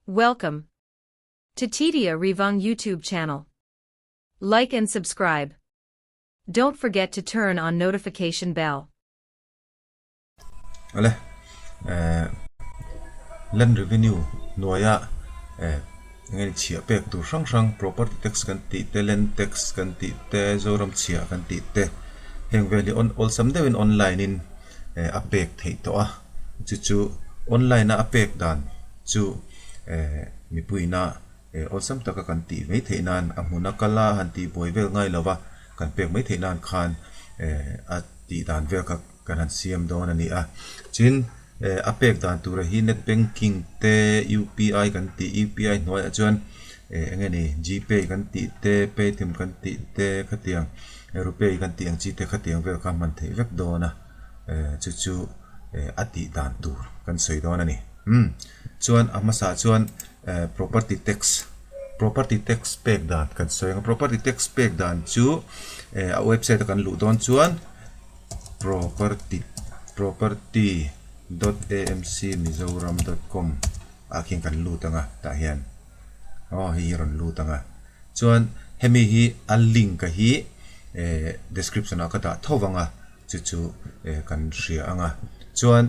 Welcome to Titia Rivang YouTube channel. Like and subscribe. Don't forget to turn on notification bell. Ale eh, land revenue hnuaia eh, enge ni chhiah pek tur hrang hrang property tax kan tih te land tax kan tih te Zoram chhiah kan tih te heng vel hi on awlsam deuhin online in eh a pek theih tawh a chu chu online a a pek dan chu eh mipuiina eh awlsam taka kan tih mai theih nan a hmun a kal a han tih buai vel ngai lova kan pek mai theih nan khan eh a tih dan vel kha kan han siam dawn a ni a tin eh a pek dan tura hi net banking te U_P_I kan tih U_P_I hnuaiah chuan eh eng nge ni gpay kan tih te paytm kan tih te khatiang rupay kan tih ang chi te khatiang vel kha hman theih vek dawn a eh chu chu eh a tih dan tur kan sawi dawn a ni umm chuan a hmasa chuan eh property tax property tax pek dan kan sawi ang a property tax pek dan chu eh a website a kan luh dawn chuan. Property property dot amc mizoram dot com ah khian kan lut ang a tah hian aw hei hi a rawn lut ang a chuan hemi hi a link a hi eh description ah ka dah tho vang a chu chu eh kan hria ang a chuan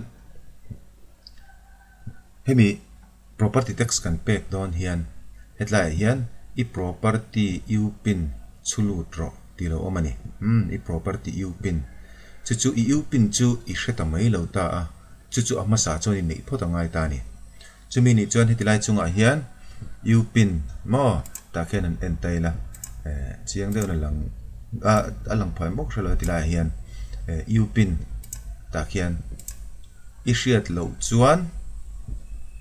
hemi Property tax kan pek dawn hian hetlaiah hian i property U pin chhu lut rawh tih lo awm a ni. Umm, i property U pin. Chu chu i U pin chu i hre ta mai lo ta a, chu chu a hmasa chuan i neih phawt a ngai ta a ni. Chumi nih chuan heti lai chungah hian U pin maw tah khian an en ta ila, eh chiang deuhin a lang a, a lang phah em bawk hre lo heti laiah hian eh U pin tah khian I hriat loh chuan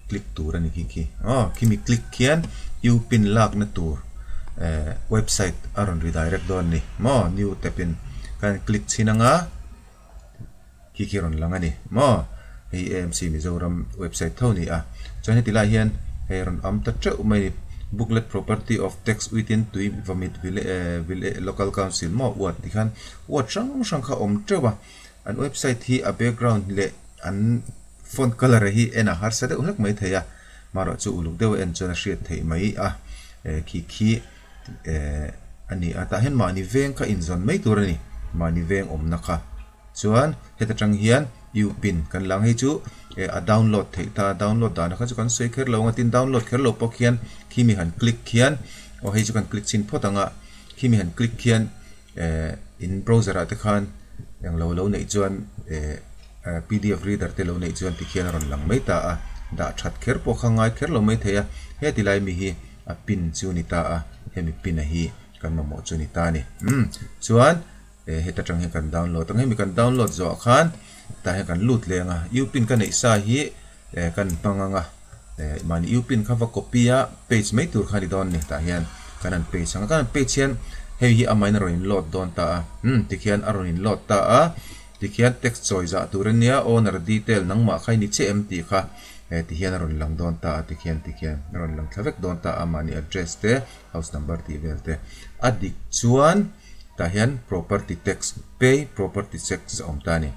click tur a ni khi khi. Aw khimi click khian U pin lakna tur eh website a rawn redirect dawn a ni maw new tab in khan click chhin anga khi khi a rawn lang a ni maw hei AMC Mizoram website tho a ni a chuan heti lai hian hei a rawn awm ta teuh mai a ni booklet property of tax within tui vawmit ville local council maw ward tikhan ward hrang hrang kha a awm teuh a. An website hi a background leh an font colour hi en a harsa deuh hlek mai thei a, marawh chu uluk deuh a en chuan a hriat theih mai a, eh khi khi eh a ni a, tah hian mahni veng kha inzawn mai tur a ni, mahni veng awmna kha. Chuan heta tang hian U pin kan la ang, hei chu eh a download theih ta, download dana kha chu kan sawi kher lo ang a, tin download kher lo pawh khian khimi han click khian aw hei chu kan click chhin phawt ang a, khimi han click khian Eh in browser ah te khan englo lo neih chuan eh pdf reader te lo neih chuan tikhian a rawn lang mai ta a, dah that kher pawh kha ngai kher lo mai thei a, heti lai mi hi a pin chu ni ta a, hemi pin a hi kan mamawh chu ni ta a ni. Umm chuan eh heta tang hian kan download ang, hemi kan download zawh ah khan tah hian kan lut leh ang a, u pin ka neih sa hi eh kan hmang ang a, eh mahni u pin kha va copy a page mai tur kha a ni dawn a ni tah hian kan han page ang a kan han page hian hei hi amahin a rawn in load dawn ta a umm tikhian a rawn in load ta a tikhian text chawi zah tur a nia owner detail nangmah kha i ni chiah em tih kha eh tihian a rawn lang dawn ta a tikhian tikhian a rawn lang thla vek dawn ta a mahni address te house number tih vel te a dik chuan tah hian property tax pay property tax a awm ta a ni.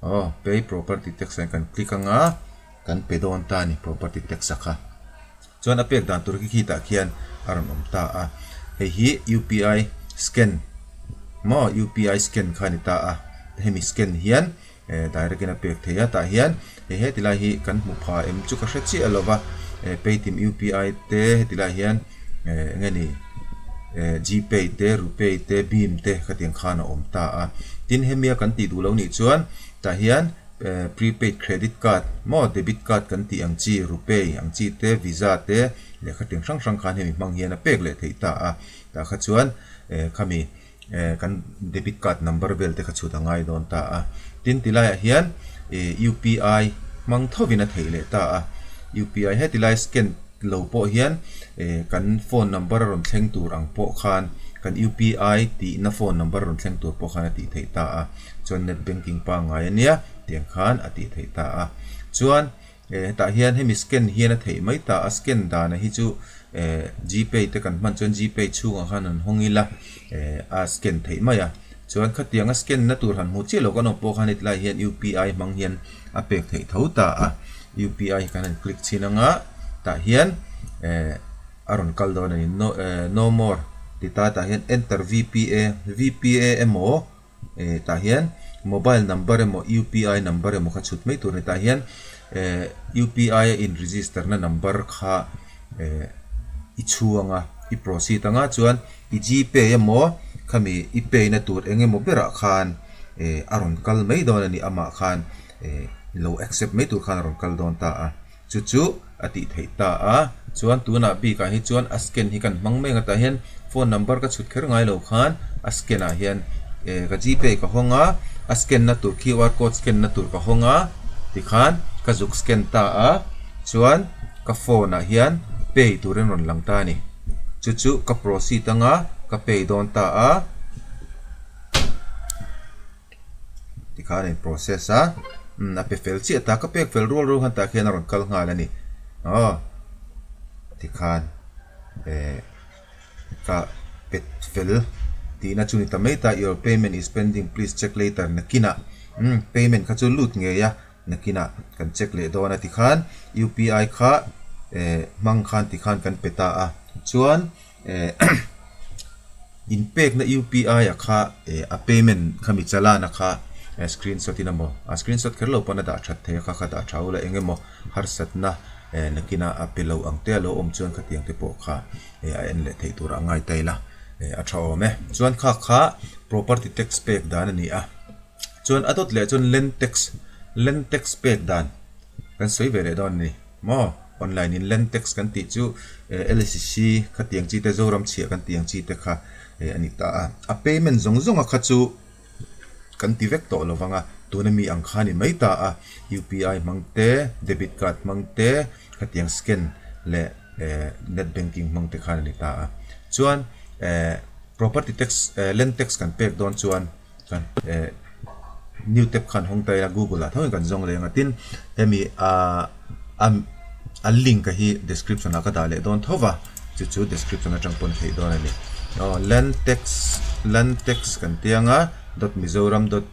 Aw, pay property tax ah hian kan click anga, kan pe dawn ta a ni property tax a kha. Chuan a pek dan tur khi khitah khian a rawn awm ta a. Hei hi UPI scan maw UPI scan kha a ni ta a. Hemi scan hian eh direct in a pek thei a, tah hian hei heti lai hi kan hmu pha em chu ka hre chiah lo va, eh paytm UPI te heti lai hian eh eng nge ni eh gpay te rupay te bhim te khatiang khan a awm ta a tin hemia kan tih duh lo nih chuan tah hian eh prepaid credit card maw debit card kan tih ang chi rupay ang chi te visa te leh khatiang hrang hrang khan hemi hmang hian a pek leh theih ta a tah kha chuan eh khami eh kan debit card number vel te kha chhut a ngai dawn ta a tin ti laiah hian ih UPI hmang thovin a theih leh ta a UPI heti lai scan lo pawh hian eh kan phone number a rawn thleng tur ang pawh khan kan UPI tihna phone number a rawn thleng tur pawh khan a tih theih ta a chuan net banking pangngai a nia tiang khan a tih theih ta a chuan Eh hetah hian hemi scan hian a theih mai ta a, scan dana hi chu eh gpay te kan hman chuan gpay chhungah khan an hawng ila eh a scan theih mai a, chuan khatianga scan na tur han hmuh chiah lo kan awm pawh khan hetilai hian UPI hmang hian a pek theih tho ta a, UPI hi kan han click chhin anga tah hian. eh a rawn kal dawn a ni. No eh no more ti ta tah hian enter VPA, VPA emaw eh tah hian mobile number emaw UPI number emaw kha chhut mai tur a ni. Tah hian eh UPI a in register na number kha eh i chhuang a, i proceed anga chuan i gpay emaw khami i pay na tur eng emaw berah khan eh a rawn kal mai dawn a ni amah khan eh lo accept mai tur khan a rawn kal dawn ta a. Chu chu a tih theih ta a, chuan tunah bikah hi chuan a scan hi kan hmang mai ang a tah hian phone number ka chhut kher ngai lo khan a scan ah hian eh ka gpay ka hawng a, a scan na tur QR code scan na tur ka hawng a tikhan ka zuk scan ta a, chuan ka phone ah hian pay turin rawn lang ta a ni. Chu chu ka proceed anga ka pay dawn ta a. Tikhan a in process a, umm a pe fel chiah ta, ka pek fel rual rual khan tah khian a rawn kal nghal a ni. Aw tikhan eh ka pe fel tihna chu ni ta mai ta, your payment is pending please check later nakinah umm payment kha chu lut ngei a nakinah kan check leh dawn a tikhan UPI kha eh hmang khan tikhan kan pe ta a chuan. Eh inpekna UPI a kha eh a payment kha mi chalana kha eh screenshot in emaw a screenshot kher lo pawn a dah that thei a kha kha dah tha ula eng emaw harsatna eh nakina a pe lo ang te a lo awm chuan khatiang te pawh kha eh a en leh theih turah a ngai ta ila eh a tha awm e. Chuan kha kha property tax pek dan a ni a chuan a dawt leh chuan land tax land tax pek dan kan sawi ve leh dawn a ni maw. Online in land tax kan tih chu LCC kha tiang chi te Zoram chhiah kan tih ang chi te kha a ni ta a. A payment zawng zawng a kha chu kan ti vek tawh lo vang a, tuna mi ang kha a ni mai ta a. UPI hmang te, debit card hmang te, khatiang scan leh net banking hmang te khan a ni ta a. Chuan property tax land tax kan pek dawn chuan Kan eh new tab khan hawng ta ila google ah tho in kan zawng leng a tin hemi ah a a link a hi description ah ka dah leh dawn tho va chu chu description atang pawn theih dawn a ni aw land tax land tax kan tia anga dot mizoram dot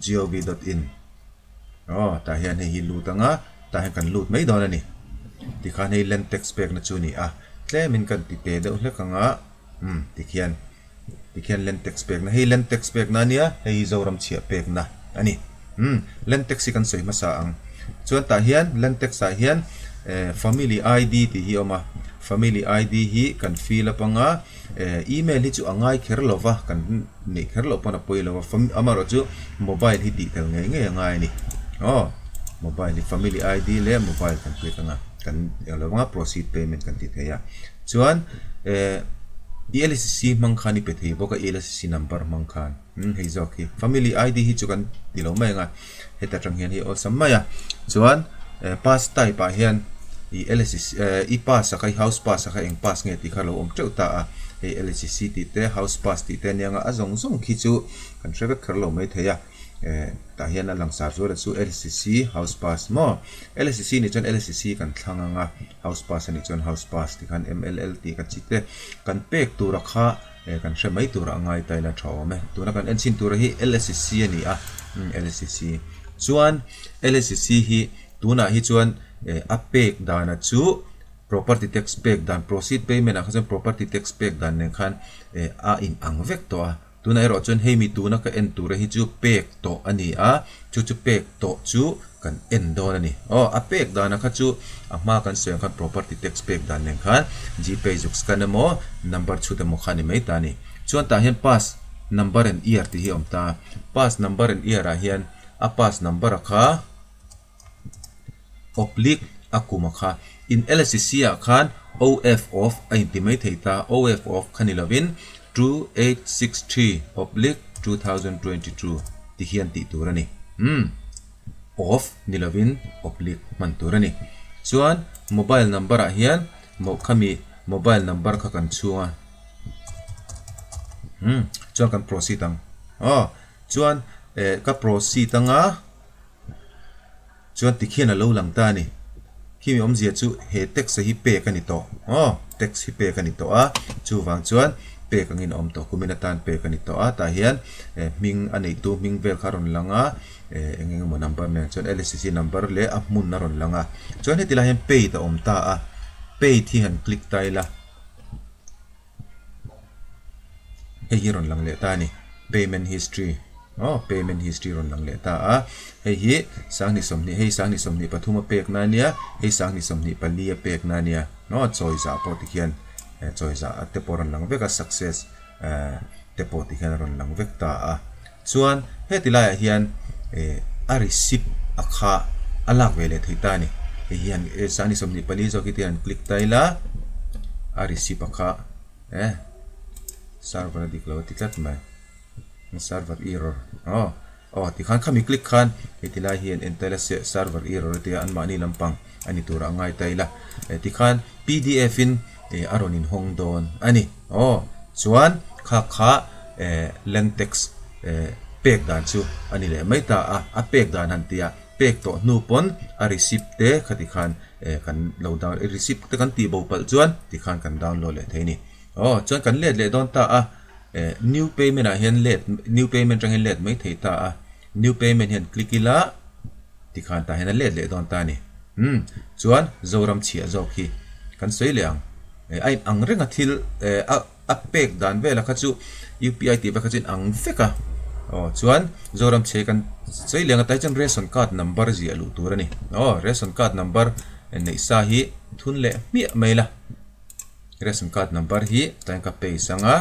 gov dot in aw tah hian hei hi lut anga tah hian kan lut mai dawn a ni tikhan hei land tax pek na chu a ni a tlem in kan ti te deuh hlek anga umm tikhian. Tikhian land tax pekna hei land tax pekna a nia hei hi Zoram chhiah pekna a ni. Umm land tax hi kan sawi hmasa ang. Chuan tah hian land tax ah hian eh family ID tih hi a awm a, family ID hi kan fill up anga eh email hi chu a ngai kher lo va kan neih kher loh pawn a pawi lo va amaherawh chu mobile hi tih tel ngei ngei a ngai a ni. Aw mobile hi family ID leh mobile kan click anga kan eng lo anga proceed payment kan ti thei a. Chuan eh i LCC hmang khan i pe thei bawk a, i LCC number hmang khan umm hei zawk hi family ID hi chu kan ti lo mai ang a, heta tang hian hei awlsam mai a. Chuan eh pass type ah hian i LCC eh i pass a kha i house pass a kha eng pass nge tih kha lo awm teuh ta a, hei LCC tih te house pass tih te ania nga a zawng zawng khi chu kan hre vek kher lo mai thei a. Eh tah hian a langsar zual a chu LCC house pass maw? LCC nih chuan LCC kan thlang ang a, house pass a nih chuan house pass ti khan MLL tih ka chi te kan pek tura kha eh kan hre mai tura a ngai ta ila tha awm e. Tuna kan en chhin tura hi LCC a ni a, umm LCC chuan LCC hi tunah hi chuan eh a pek dana chu property tax pek dan proceed payment ah kha chuan property tax pek dan nen khan eh a inang vek tawh a. Tunah erawh chuan hei mi tuna ka en tura hi chu pek tawh a ni a, chu chu pek tawh chu kan en dawn a ni. Aw, a pek dana kha chu a hma kan sawi ang khan property tax pek dan nen khan Gpay zuk scan emaw number chhut emaw kha a ni mai ta a ni. Chuan tah hian pass number and year tih hi a awm ta. Pass number and year ah hian a pass number a kha. Oblique a kum a kha. In LSCC ah khan OF of a inti mai thei ta, OF of kha ni lovin 2863 oblique 2022 ti hian tih tur a ni. Umm of ni lovin oblique hman tur a ni. Chuan mobile number ah hian khami mobile number kha kan chhung a. Umm chuan kan proceed ang. Aw chuan eh ka proceed anga. Chuan tikhian a lo lang ta a ni. Khimi awmzia chu he tax a hi pek a ni tawh. Aw, tax hi pek a ni tawh a, chuvang chuan pek angin a awm tawh. Kumin atan pek a ni tawh a, tah hian eh hming a neihtu hming vel kha a rawn lang a, eh eng eng emaw number nen chuan LCC number leh a hmun a rawn lang a. Chuan heti lai hian paid a awm ta a. Paid hi han click ta ila. Hei hi rawn lang leh ta a ni. Payment history aw payment history rawn lang leh ta a. Hei hi 2020 hei 2023 a pek na ania hei 2024 a pek na ania aw chawi zah pawh tikhian chawi zah te pawh a rawn lang vek a success te pawh tikhian a rawn lang vek ta a. Chuan heti laiah hian a receipt a kha a lak ve leh thei ta a ni. Hei hian 2024 zawk hi te han click ta ila a receipt a kha eh server a dik lo a ti tlat mai server error aw aw tikhan khami click khan heti lai hian en ta ila server error a tia anmahni lampang a ni turah a ngai ta ila tikhan pdf in a rawn inhawng dawn a ni. Aw, chuan kha kha land tax pek dan chu a ni leh mai ta a, a pek dan han tia pek tawh hnu pawn a receipt te khati khan kan lo down receipt te kan tih bo palh chuan tikhan kan download leh thei a ni. Aw, chuan kan let leh dawn ta a, new payment ah hian let new payment atang hian let mai thei ta a, new payment hian click ila tikhan tah hian a let leh dawn ta a ni. Umm, chuan Zoram chhiah zawk hi kan sawi leh ang. A in ang reng a thil a a pek dan vel a kha chu UPI tih vel kha chu in ang vek a. Aw chuan Zoram chhe kan sawi leh ang a tai chuan ration card number ziah luh tur a ni. Aw ration card number neih sa hi thun leh hmiah mai la. Ration card number hi tlai ka paste ang a,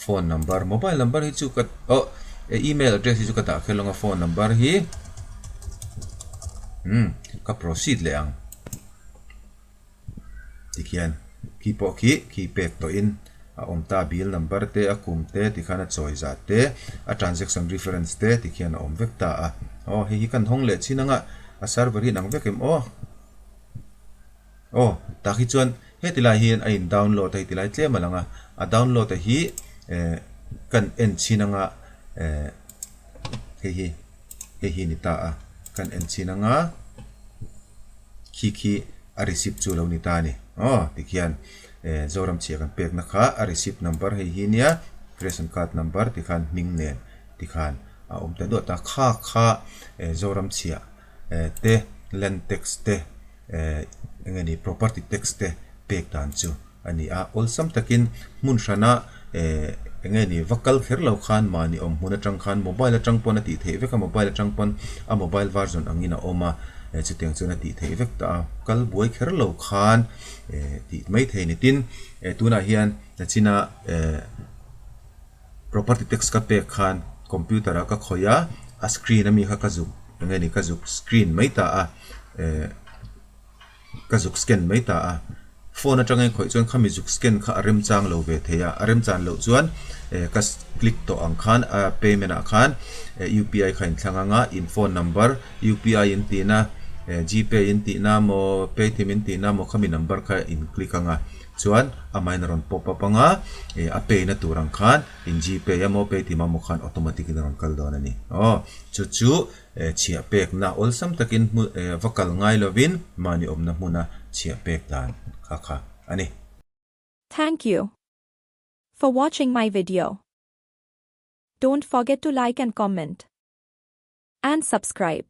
phone number mobile number hi chu ka aw email address hi chu ka dah kher lo ang a phone number hi umm ka proceed leh ang. Tikhian khi pawh khi khi pek tawhin a awm ta bill number te a kum te tikhan a chawi zat te a transaction reference te tikhian a awm vek ta a aw hei hi kan hawng leh chin anga a server hi an ang vek em aw aw tah hi chuan heti lai hian a in download a heti lai tlem a lang a a download a hi eh kan en chin anga eh hei hi hei hi ni ta a kan en chin anga. Khi khi a receipt chu lo ni ta a ni. Aw tikhian eh Zoram chhia kan pekna kha a receipt number hei hi nia ration card number tikhan hming nen tikhan a awm ta duah ta. Kha kha eh Zoram chhia eh te land tax te eh eng nge ni property tax te pek dan chu a ni a, awlsam takin hmun hrana eh eng nge ni va kal kher lo khan mahni awm hmun atang khan mobile atang pawn a tih theih vek a, mobile atang pawn a mobile version angin a awm a, eh chutiang chuan a tih theih vek ta a, kal buai kher lo khan eh tih mai thei ni. Tin, eh tunah hian nachina eh property tax ka pek khan computer ah ka khawih a, a screen ami kha ka zuk eng nge ni ka zuk screen mai ta a eh. Ka zuk scan mai ta a, phone atanga i khawih chuan khami zuk scan kha a remchang lo ve thei a, a remchan loh chuan eh ka click tawh ang khan a payment ah khan eh UPI kha in thlang anga in phone number UPI in tihna eh gpay in tihna maw paytm in tihna maw khami number kha in click anga chuan amahin a rawn pop up anga eh a pay na tur ang khan in gpay emaw paytm emaw khan automatic in a rawn kal dawn a ni aw chu chu Chhiah pekna awlsam takin hmu va kal ngai lovin mahni awmna hmuna chhiah pek dan kha kha a ni. Thank you for watching my video. Don't forget to like and comment and subscribe.